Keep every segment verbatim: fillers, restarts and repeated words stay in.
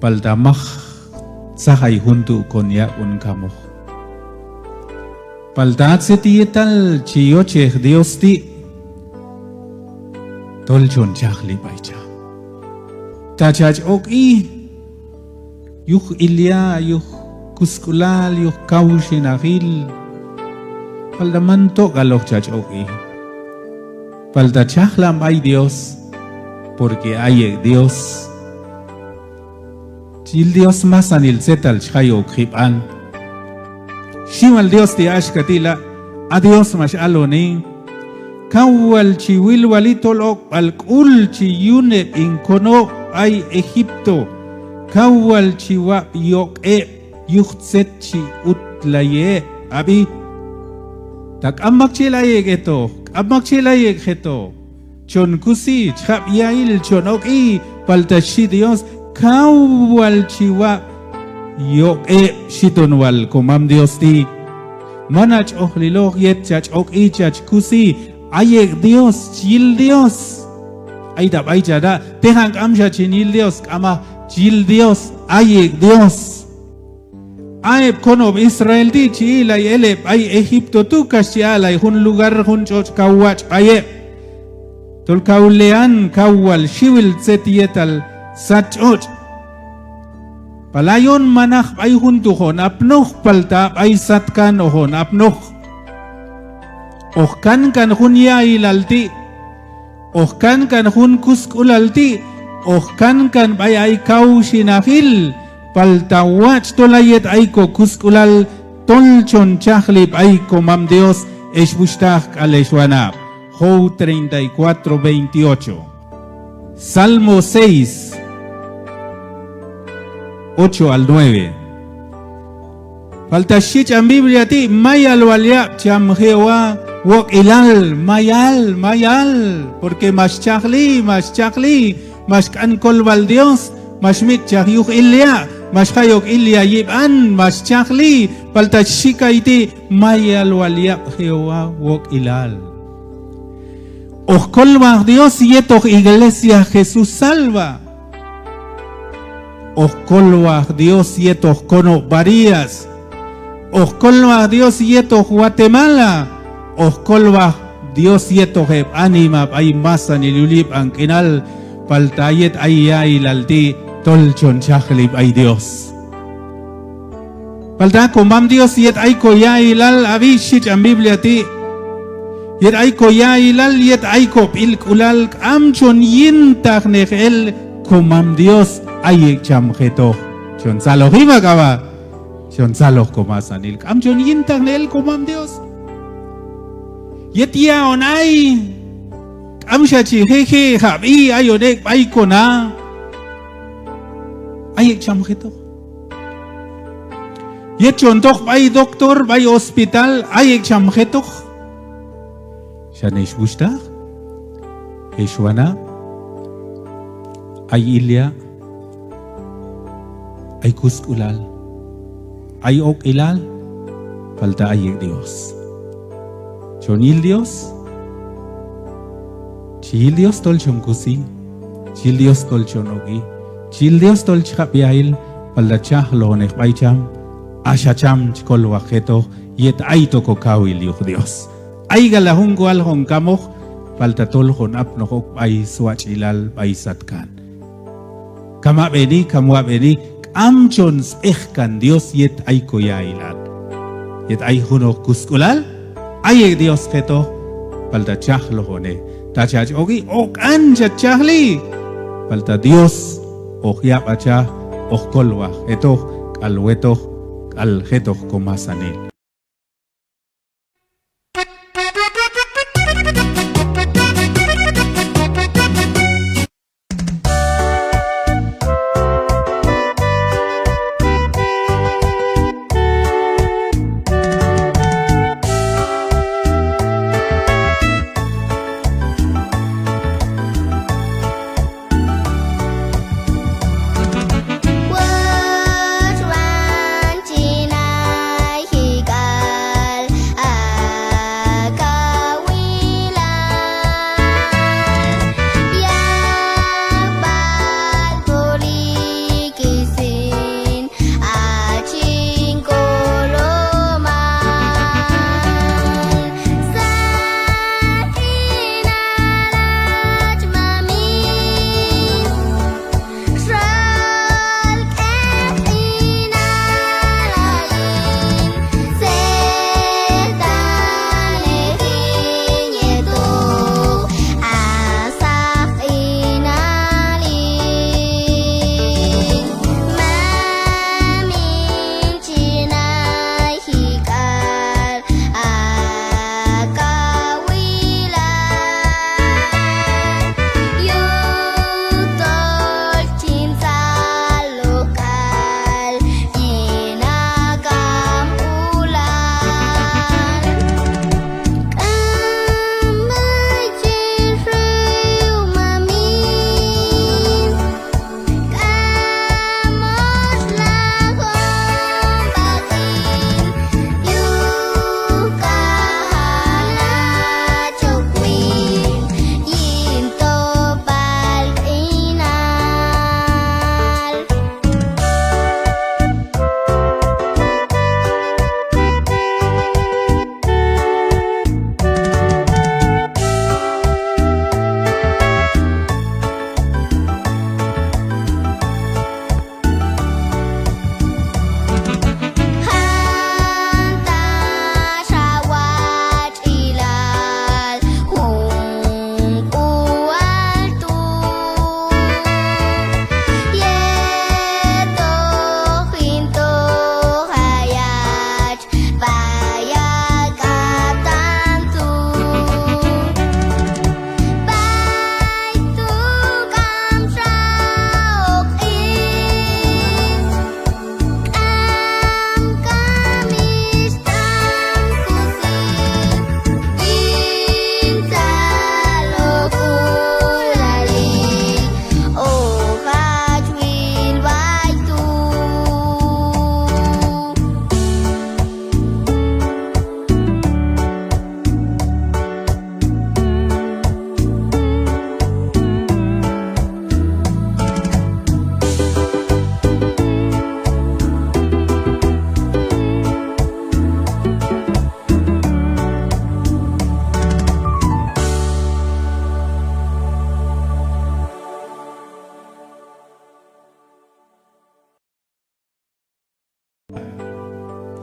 Palta maj tzajay jun tu' kon yaq'on kamoq. Palta a tzet yetal chi yochej Dios ti', tol chon chajli b'ay cham. Ta chach oq'i yuj ilya', yuj kusk'ulal, yuj kawxinajil, palta man tok'aloq chach oq'i. Palta chajlan b'ay Dios, porque ay ek' Dios. Chi yil Dios masanil tzetal chi jay ok jib'an. Xi wal Dios ti' axka ti' la, a Dios max aloni: Kaw wal chi wil wali tol oq'b'al k'ul chi yun heb' hin konob' b'ay Egipto, kaw wal chi wab' yoq' heb' yuj tzet chi utlay heb', ab'i. Ta k'am maktxel ay ek' hetoq, k'am maktxel ay ek' jetoq. Chon kusi, chi jab' ya'il, chon oq'i, palta xi Dios: Kaw wal chi wab' yoq' heb', xi ton wal Komam Dios ti'. Man hach ojliloq yet chach oq'i, chach kusi, ay ek' Dios, chi yil Dios. Ay ta b'ay cha na', tejan k'amxa chin yil Dios, k'amaq, chi yil Dios, ay ek' Dios. A heb' konob' Israel ti' chi i'lay el heb' b'ay Egipto tu' kax chi aq'lay jun lugar, jun tx'otx' kaw watx' b'ay heb'. Tol kaw lean, kaw wal xiwil tzet yetal sat tx'otx'. Pal ayon manaq b'ay jun tu' hoqon apnoq, palta b'ay satkan hoqon apnoq. Hoq kankan jun ya'ilal ti', hoq kankan jun kusk'ulal ti', hoq kankan b'ay ay kawxinajil, palta watx' tol a yet ay ko kusk'ulal tol chon chajli b'ay Komam Dios, ex wuxhtaq k'al ex wanab'. Job treinta y cuatro veintiocho. Salmo seis, ocho al nueve. Palta xi ch'an Biblia ti': Mayal wal yab' cham Jehová woq'ilal, mayal, mayal, porque max chajli, max chajli, max q'an kolwal Dios, max mitx'chaj yuj ilya', max jay ok ilya' yib'an, max chajli, palta xi kay ti': Mayal wal yab' Jehová woq'ilal. Hoq kolwaj Dios yetoq Iglesia Jesús Salva. Hoq kolwaj Dios yetoq konob' Barillas. Hoq kolwaj Dios yetoq Guatemala. Hoq kolwaj Dios yetoq heb' anima b'ay masanil yul yib'an q'inal, palta a yet ay ya'ilal ti' tol chon chajli b'ay Dios. Palta Komam Dios yet ay ko ya'ilal, ab'i, xi ch'an Biblia ti', yet ay ko ya'ilal, yet ay ko b'ilk'ulal, k'am chon yintaqnej el Komam Dios, ay ek' cham jetoq. Chon tzaloji ma k'amaq? Chon tzaloj komasanil, k'am chon yintaqnej el Komam Dios. Yet ya'on ay, k'amxa chi je' je' jab'i, ayon ek' b'ay kona, ay ek' cham jetoq. Yet chon toq b'ay doctor, b'ay hospital, ay ek' cham jetoq. Xan ex wuxhtaq, ex wanab', ay ilya', ay kusk'ulal, ay oq'ilal, palta ay ek' Dios. Chon yil Dios, chi yil Dios tol chon kusi, chi yil Dios tol chon oq'i, chi yil Dios tol chi jab' ya'il, palta chajlojonej b'ay cham, axa cham chi kolwaj jetoq yet ayto kokawil yuj Dios. Ay k'al a jun k'ual hoqon kamoq, palta tol hoqon apnoq ok b'ay swatx'ilal, b'ay satkan. Kam ab'eni, kam wab'eni, k'am chon sb'ejkan Dios yet ay koya'ilal. Yet ay junoq kusk'ulal, ay ek' Dios jetoq, palta chajlojonej. Ta chach oq'i, oq'an chach chajli, palta Dios hoq yab'achaj, hoq kolwaj jetoq k'al wetoq k'al jetoq komasanil.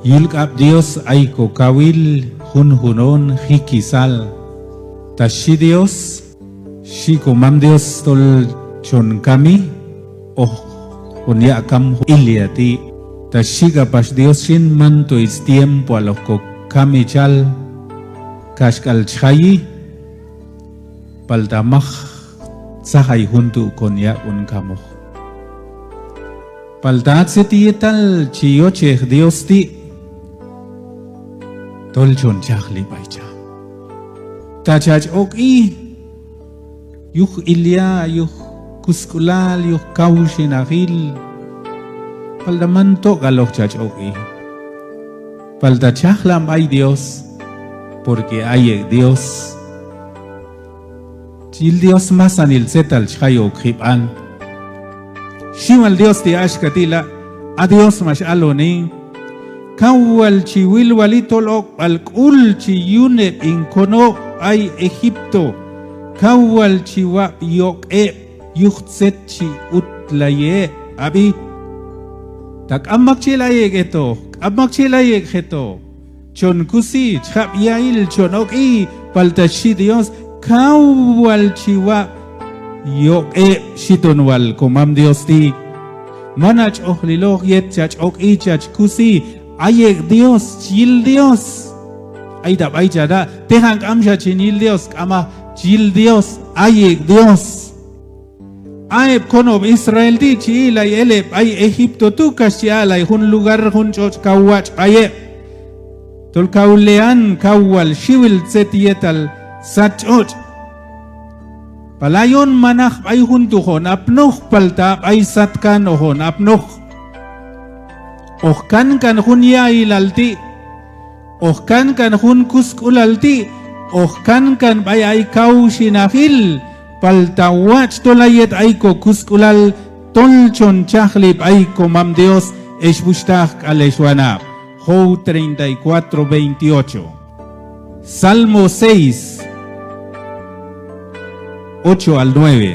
Yul k'ab' Dios ay kokawil junjun on jikisal. Ta xhi Dios, xhi komam Dios tol chon kami, hoq kon yaq' kam jun ilya' ti'. Ta xhi k'apax Dios xin, manto ix tiempoal hoq kokami chal, kaxk'al chi jayi, palta maj tzajay jun tu' kon yaq' on kamoq. Palta a tzet yetal chi yochej Dios ti', tol chon chajli b'ay cham. Ta chach oq'i yuj ilya', yuj kusk'ulal, yuj kawxinajil, palta man tok'aloq chach oq'i. Palta chajlan b'ay Dios, porque ay ek' Dios. Chi yil Dios masanil tzetal chi jay ok jib'an. Xhi wal Dios ti' axka ti' la, a Dios max aloni: Kaw wal chi wil wali tol oq'b'al k'ul chi yun heb' hin konob' b'ay Egipto, kaw wal chi wab' yoq' heb' yuj tzet chi utlay heb'. Ab'i, ta k'am maktxel ay ek' hetoq, k'am maktxel ay ek' jetoq, chon kusi, chi jab' yail, chon oq'i, palta xhi Dios: Kaw wal chi wab' yoq' heb', xhi ton wal komam Dios ti'. Man hach ojliloq yet chach oq'i, chach kusi, ay ek' Dios, chi yil Dios. Ay ta b'ay cha ta', tejan k'amxa chin yil Dios, k'amaj, chi yil Dios, ay ek' Dios. A heb' konob' Israel ti' chi i'lay el heb' b'ay Egipto tu' kax chi aq'lay jun lugar, jun tx'otx' kaw watx' b'ay heb'. Tol kaw lean, kaw wal xiwil tzet yetal sat tx'otx'. Pal ayon manaq b'ay jun tu' hoqon apnoq, palta b'ay satkan hoqon apnoq. Hoq kankan jun ya'ilal ti', hoq kankan jun kusk'ulal ti', hoq kankan b'ay ay kawxinajil, palta watx' tol a yet ay kokusk'ulal tol chon chajli b'ay komam Dios, ex wuxhtaq k'al ex wanab'. Job treinta y cuatro, veintiocho. Salmo seis, ocho al nueve.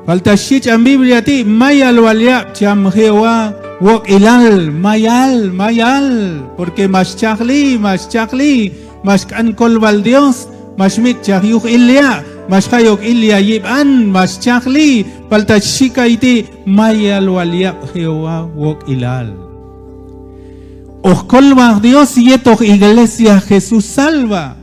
Palta xhi ch'an Biblia ti': Mayal wal yab' cham Jehová woq'ilal, mayal, mayal, porque max chajli, max chajli, max q'an kolwal Dios, max mitx'chaj yuj ilya', max jay ok ilya' yib'an, max chajli, palta xhi kayti': Mayal wal yab' Jehová woq'ilal. Hoq kolwaj Dios yetoq iglesia Jesús Salva.